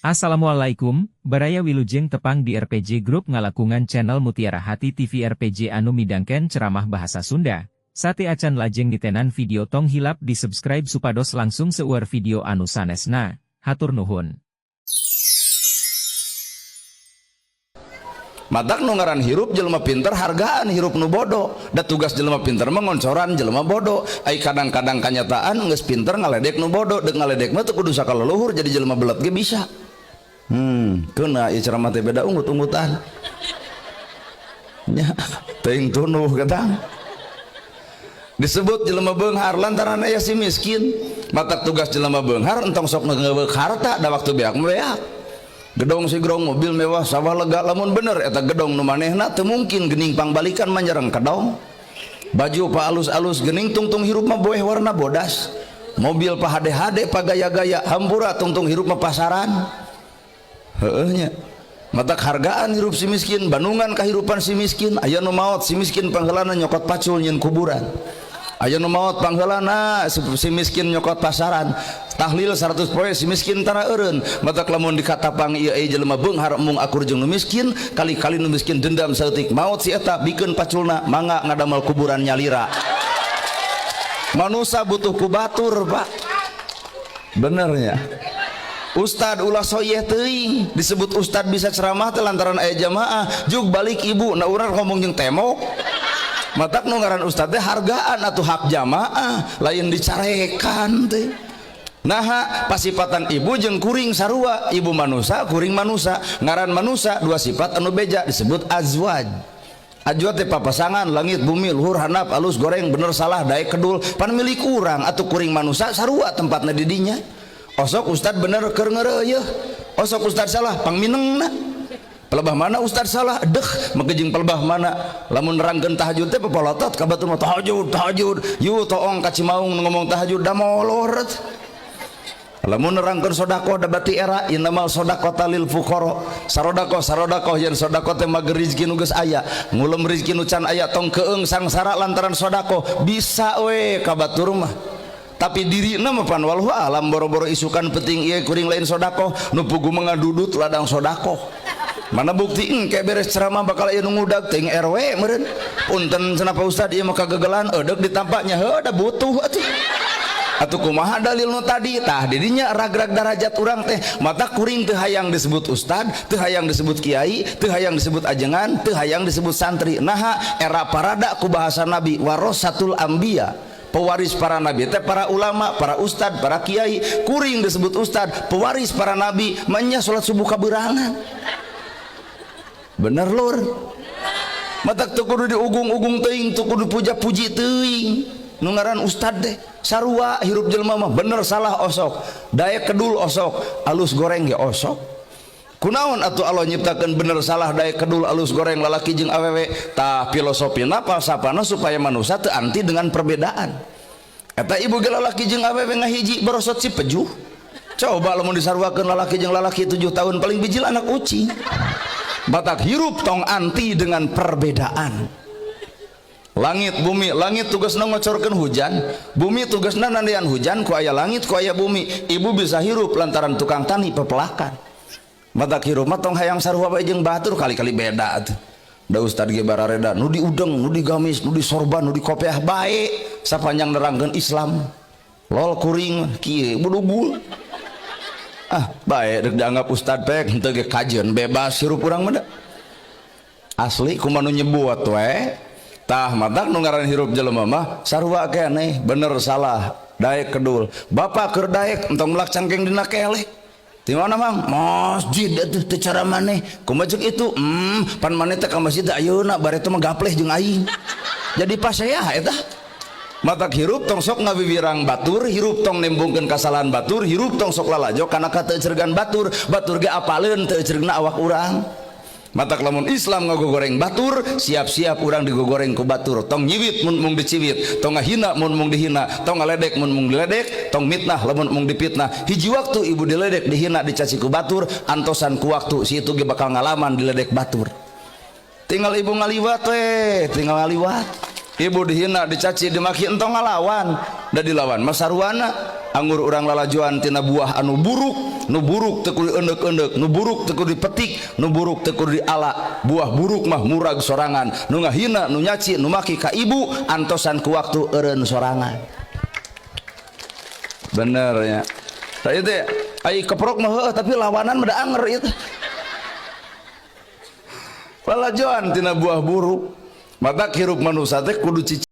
Assalamualaikum, Baraya, wilujeng tepang di RPG Group ngalangkungan channel Mutiara Hati TV RPG anu midangkeun ceramah bahasa Sunda. Sateuacan lajeng ditenan video, tong hilap di subscribe supados langkung seueur video anu sanesna. Hatur nuhun. Matak nu ngaran hirup jelema pinter hargaan hirup nu bodoh, da tugas jelema pinter mah ngoncoran jelema bodoh. Ai kadang-kadang kanyataan geus pinter ngaledek nu bodoh. Dek ngaledek mah teu kudu sakaleluhur, jadi jelema belet ge bisa. Kena ieu ceramah teh, beda ungut-ungutan nya, teuing tunuh ketang disebut jelema beunghar lantaran aya si miskin. Matak tugas jelema beunghar entong sok ngeuweuk harta, da waktu beak mah beak. Gedong sigrong, mobil mewah, sawah lega, lamun bener eta gedong nu manehna teu mungkin geuning pangbalikan manyereng kedong. Baju pa alus-alus geuning tungtung hirup mah boeh warna bodas. Mobil pa hade-hade, pa gaya-gaya, hampura, tungtung hirup mah pasaran. Heueuh nya, matak hargaan hirup si miskin, bandungan kehidupan si miskin. Aya nu maot, si miskin pangheulana nyokot pacul nyieun kuburan. Aya nu maot, pangheulana si miskin nyokot pasaran. Tahlil 100 poe si miskin tara eureun. Matak lamun dikatapang ieu euy jelema beunghar embung akur jeung nu miskin, kali-kali nu miskin dendam saeutik. Maot si eta, bikeun paculna, mangga ngadamel kuburan nyalira. Manusia butuh ku batur, Pak. Benernya Ustad ulah soyeh teuing. Disebut ustad bisa ceramah teh lantaran aya jamaah. Jug balik ibu na, urang ngomong jeung tembok. Matak nu ngaran ustad teh hargaan atuh hak jamaah, lain dicarekan teh. Nah, pasipatan ibu jeung kuring sarua, ibu manusa, kuring manusa. Ngaran manusa dua sifat anu beja disebut azwaj. Azwaj teh papasangan, langit bumi, luhur handap, alus goreng, bener salah, daek kedul, pan milik urang atuh. Kuring manusa sarua tempatna di dinya. Osok ustad bener keur ngeureuyeun, osok ustad salah pangminengna. Pelebah mana ustad salah deh make jeung pelebah mana. Lamun nerangkeun tahajud teh pepolotot ka batur mah, "Tahajud, tahajud." Yu toong ka Cimaung ngomong tahajud, da molor. Lamun nerangkeun sedekah, da bati era innamal shadaqata lil fuqara, sarodakoh, sarodakoh. Yen sedekah teh mager rezeki nu geus aya, ngulem rezeki nu can aya. Tong keung sangsara lantaran sedekah, bisa we ka batur mah. Tapi dirina mah pan wallahu alam, boro-boro isukan penting ieu kuring lain sedekah, nu pugu mengadudut ladang sedekah. Mana bukti engke beres ceramah bakal aya nu ngudag ting RW meureun. "Punten," cenah, "Pak Ustad, ieu mah kagegelan." Eudek ditampaknya, heuh, da butuh atuh. Atuh kumaha dalil nu tadi? Tah, didinya rag-rag darajat urang teh. Mata kuring teu hayang disebut ustad, teu hayang disebut kiai, teu hayang disebut ajengan, teu hayang disebut santri. Naha? Era parada ku bahasa nabi, warasatul anbiya, pewaris para nabi teh para ulama, para ustad, para kiai. Kuring disebut ustad pewaris para nabi manya salat subuh kaberangan. Bener lur? Matak teu kudu diugung-ugung teuing, teu kudu puja-puji teuing nu ngaran ustad deh. Sarua hirup jelema mah, bener salah osok, daek kedul osok, alus goreng ge osok. Kunaon atuh Allah nyiptakeun bener salah, daek kedul, alus goreng, lalaki jeung awewe? Tah, filosofina, falsafana supaya manusia teu anti dengan perbedaan. Eta ibu ge lalaki jeung awewe ngahiji borosot si pejuh. Coba lamun disaruakeun lalaki jeung lalaki 7 tahun, paling bijil anak ucing. Batak hirup tong anti dengan perbedaan. Langit bumi, langit tugasna ngocorkeun hujan, bumi tugasna nandian hujan. Ku aya langit, ku aya bumi, ibu bisa hirup lantaran tukang tani pepelakan. Matak hirup mah tong hayang sarua bae jeung batur, kali-kali beda atuh. Da ustad ge barareda, nu diudeng, nu digamis, nu disorban, nu dikopiah, bae sapanjang nerangkeun Islam. Lol, kuring kieu budugul. Ah, bae dek dianggap ustad pek henteu ge, kajeun bebas hirup urang mah da. Asli kumaha nu nyebut we. Tah, matak nu ngaran hirup jelema mah sarua keneh, bener salah, daek kedul. Bapak keur daek entong melak cangkeng dina keleh. Di mana, Mang? Masjid atuh, teu cara maneh. Kumaha ceuk itu? Pan maneh teh ka masjid ayeuna, bare teh mah gapleh jeung aing. Jadi pasea eta. Matak hirup tong sok ngawiwirang batur, hirup tong nembungkeun kasalahan batur, hirup tong sok lalajo kana kateuceurgan batur, batur ge apaleun teu euceurna awak urang. Matak lamun Islam ngagogoreng batur, siap-siap urang digogoreng ku batur. Tong nyiwit mun mung diciwit, tong ngahina mun mung dihina, tong ngaledek mun mung diledek, tong mitnah lamun mung dipitnah. Hiji waktu ibu diledek, dihina, dicaci ku batur, antosan ku waktu si itu ge bakal ngalaman diledek batur. Tinggal ibu ngaliwat we, tinggal ngaliwat. Ibu dihina, dicaci, dimaki, entong ngalawan, da dilawan mah sarwana. Anggur urang lalajoan tina buah anu buruk. Nu buruk teu kudu eundek-eundek, nu buruk teu kudu dipetik, nu buruk teu kudu diala. Buah buruk mah murag sorangan. Nu ngahina, nu nyaci, nu maki ka ibu, antosan ku waktu eureun sorangan. Bener ya. Tah ieu teh ai keprok mah heueuh, tapi lawanan mah da anger ieu teh. Lalajoan tina buah buruk. Maka hirup manusia teh kudu cicing.